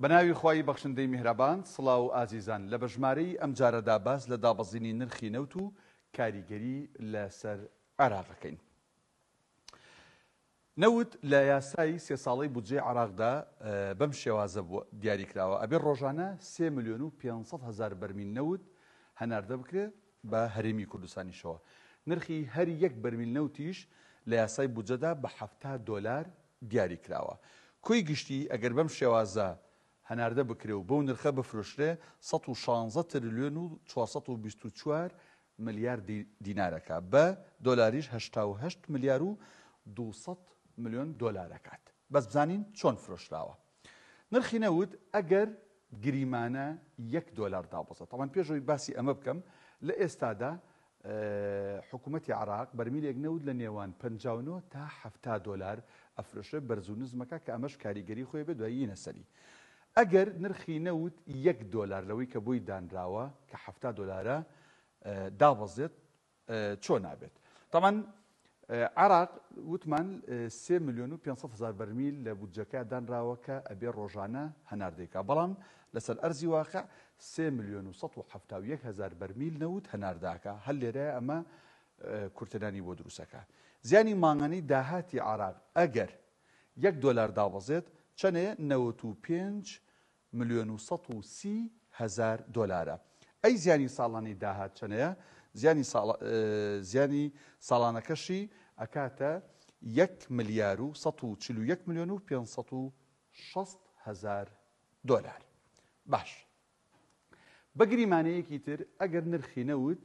بەناوی خوای بەخشندەی میهرەبان سڵاو ئازیزان لە بەژمارەی ئەمجارەدا باس لە دابەزینی نرخی نەوت و کاریگەری لەسەر عێراق ئەکەین. نەوت لە یاسای سێ ساڵەی بودجەی عێراقدا بەم شێوازە بووە دیاریکراوە، ئەبێ ڕۆژانە سێ ملیۆن و 500 هەزار بەرمیل نەوت هەناردە بکرێت بە هەرێمی کوردستانیشەوە. نرخی هەر یەک بەرمیل نەوتیش لە یاسای بودجەدا بە 70 دۆلار دیاریکراوە. کۆی گشتی ئەگەر بەم شێوازە هەناردە بکرێ و بەو نرخە بفرۆشرێ 116 ترلیۆن و 424 ملیار دینارەکە، بە دۆلاریش 88 ملیار و 200 ملیۆن دۆلار ئەکات. بەس بزانین چۆن فرۆشراوە. نرخی نەوت ئەگەر گریمانە یەک دۆلار دابەزێت، تەبعەن پێش ئەوەی باسی ئەمە بکەم لە ئێستادا حکوومەتی عێراق بەرمیلێک نەوت لە نێوان 59 تا 70 دۆلار ئەفرۆشێ، بەرز و نزمەکە کە ئەمەش کاریگەری خۆی بێ دوایی یینە سەری. ئەگەر نرخی نەوت یەک دۆلار لەوەی کە بۆی دانراوە کە 70 دۆلارە دابەزێت چۆن نابێت؟ تەبعەن عێراق وتمان سێ ملیۆن و 500 هەزار بەرمیل لە بودجەکە دانراوە کە ئەبێ ڕۆژانە هەناردەی کا، بەڵام لەسەر ئەرزی واقع سێ ملیۆن و 171 هەزار بەرمیل نەوت هەنارداکە. هەر لێرەیە ئەمە کورتەنانی بۆ دروستەکە. زیانی مانگانەی داهاتی عێراق ئەگەر یەک دۆلار دابەزێت چەنەیە؟ 95 ملیۆن و 130 هەزار دۆلارە. ئەی زیانی ساڵانەی داهات چەنەیە؟ زیانی ساڵ زیانی ساڵانەکەشی ئەکاتە یەک ملیار و 141 ملیۆن و 560 هەزار دۆلار. باش بە گریمانەیەکی تر ئەگەر نرخی نەوت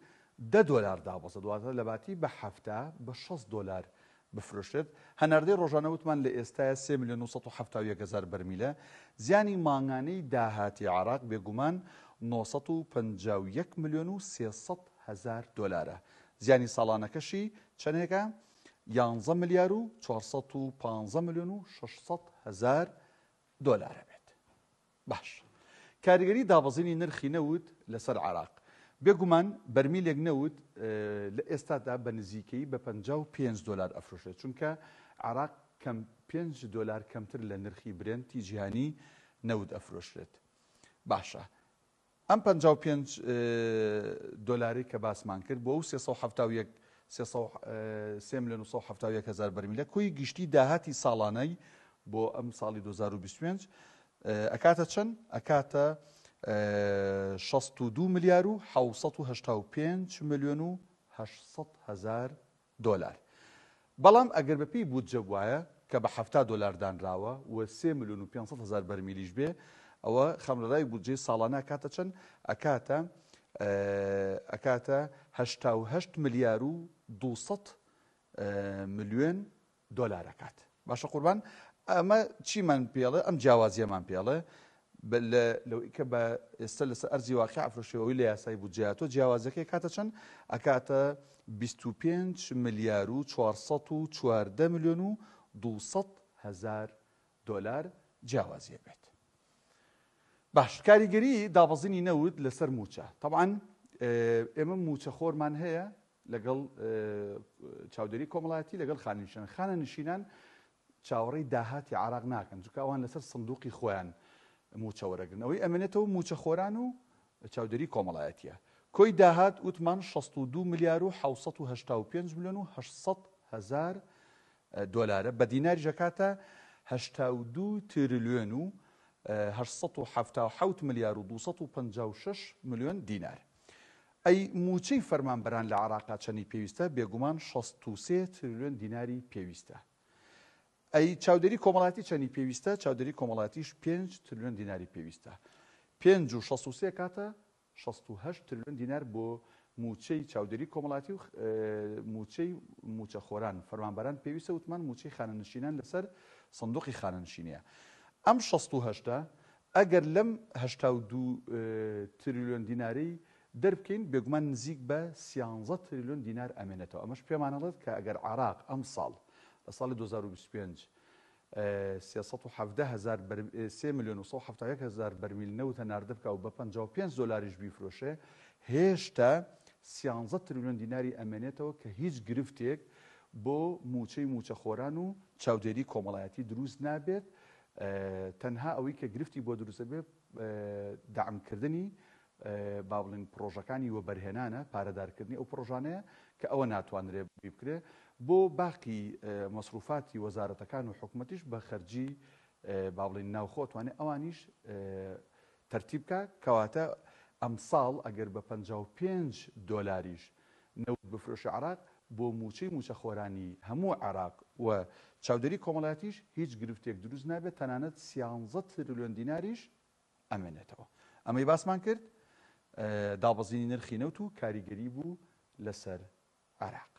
دە دۆلار دابەزێت، واتە لەباتی بە 70 بە 60 دۆلار بفرۆشرێت، هەناردەی ڕۆژانە وتمان لە ئێستایا سێ ملیۆن و 171 هەزار بەرمیلە، زیانی مانگانەی داهاتی عێراق بێگومان 951 ملیۆن و 300 هەزار دۆلارە، زیانی ساڵانەکەشی چەندێکە؟ یانزە ملیار و 415 ملیۆن و 600 هەزار دۆلارە بێت. باش کاریگەری دابەزینی نرخی نەوت لەسەر عێراق. بێگومان بەرمیلێک نەوت لە ئێستادا بە نزیکەیی بە 55 دۆلار ئەفرۆشرێت، چونکە عێراق کەم 5 دۆلار کەمتر لە نرخی برێنتی جیهانی نەوت ئەفرۆشرێت. باشە ئەم 55 دۆلارەی کە باسمان کرد بۆ ئەو 371 سێ ملیۆن و 171 هەزار بەرمیلە کۆی گشتی داهاتی ساڵانەی بۆ ئەم ساڵی 2025 ئەکاتە چەند؟ ئەکاتە 62 ملیار و 785 ملیۆن و 800 هەزار دۆلار. بەڵام ئەگەر بەپێی بودجە بوایە کە بە 70 دۆلار دانراوە و سێ ملیۆن و 500 هەزار بەرمیلیش بێ ئەوە خەمڵەراوی بودجەی ساڵانە ئەکاتە چەند؟ ئەکاتە ئەکاتە 88 ملیار و 200 ملیۆن دۆلار ئەکات. باشە قوربان ئەمە چیمان پێڵێ؟ ئەم جیاوازیەمان پێڵێ لەوەی کە بە ئێستا لەسەر ئەرزی واقع ئەفرۆشێ ئەوەی لە یاسای بودجەیە تۆ جیاوازەکەی کاتە چەند؟ ئەکاتە 25 ملیار و 414 ملیۆن و 200 هەزار دۆلار جیاوازیە بێت. باش کاریگەری دابەزینی نەوت لەسەر موچە. تەبعەن ئێمە موچەخۆرمان هەیە لەگەڵ چاودێری کۆمەڵایەتی لەگەڵ خانەنشینان. خانەنشینان چاوەڕێی داهاتی عێراق ناکەن، چونکە ئەوان لەسەر سندوقی خۆیان مووچە وەرەگرن. ئەوەی ئەمێنێتەوە مووچەخۆران و چاودێری کۆمەڵایەتییە. کۆی داهات وتمان 62 ملیار و 785 ملیۆن و 800 هەزار دۆلارە، بە دیناریش ئەکاتە 82 تریلیۆن و 877 ملیار و 256 ملیۆن دینار. ئەی مووچەی فەرمانبەران لە عێراقا چەندی پێویستە؟ بێگومان 63 تریلیۆن دیناری پێویستە. ئەی چاودێری کۆمەڵایەتی چەندی پێویستە؟ چاودێری کۆمەڵایەتیش 5 تریلیۆن دیناری پێویستە. 5 و 63 کاتە 68 تریلیۆن دینار بۆ مووچەی چاودێری کۆمەڵایەتی و مووچەی مووچەخۆران فەرمانبەران پێویستە. وتمان مووچەی خانەنشینان لەسەر سندوقی خانەنشینیە. ئەم 68 ئەگەر لەم 82 تریلیۆن دینارەی دەربکەین بێگومان نزیک بە سیانزە تریلیۆن دینار ئەمێنێتەوە. ئەمەش پێمان ئەڵێت کە ئەگەر عێراق ئەمساڵ لە ساڵی 2025 317 هەزار سێ ملیۆن و 171 هەزار بەرمیل نەوت هەناردە بکا و بە 55 دۆلاریش بیفرۆشێ هێشتا سیانزە تریلیۆن دیناری ئەمێنێتەوە کە هیچ گرفتێک بۆ مووچەی مووچەخۆران و چاودێری کۆمەڵایەتی دروست نابێت. تەنها ئەوەی کە گرفتی بۆ دروست دەبێ دەعمکردنی با بڵێن پڕۆژەکانی وەبەرهێنانە، پارەدارکردنی ئەو پڕۆژانەیە کە ئەوە ناتوانرێ بکرێ. بۆ باقی مەسروفاتی وەزارەتەکان و حکومەتیش بە خەرجی با بڵێین ناوخۆ توانێ ئەوانیش تەرتیب بکا. کەواتە ئەمساڵ ئەگەر بە 55 دۆلاریش نەوت بفرۆشێ عێراق بۆ مووچەی مووچەخۆرانی هەموو عێراق و چاودێری کۆمەڵایەتیش هیچ گرفتێک دروست نابێت تەنانەت سیانزە ترلیۆن دیناریش ئەمێنێتەوە. ئەمەی باسمان کرد دابەزینی نرخی نەوت و کاریگەری بوو لەسەر عێراق.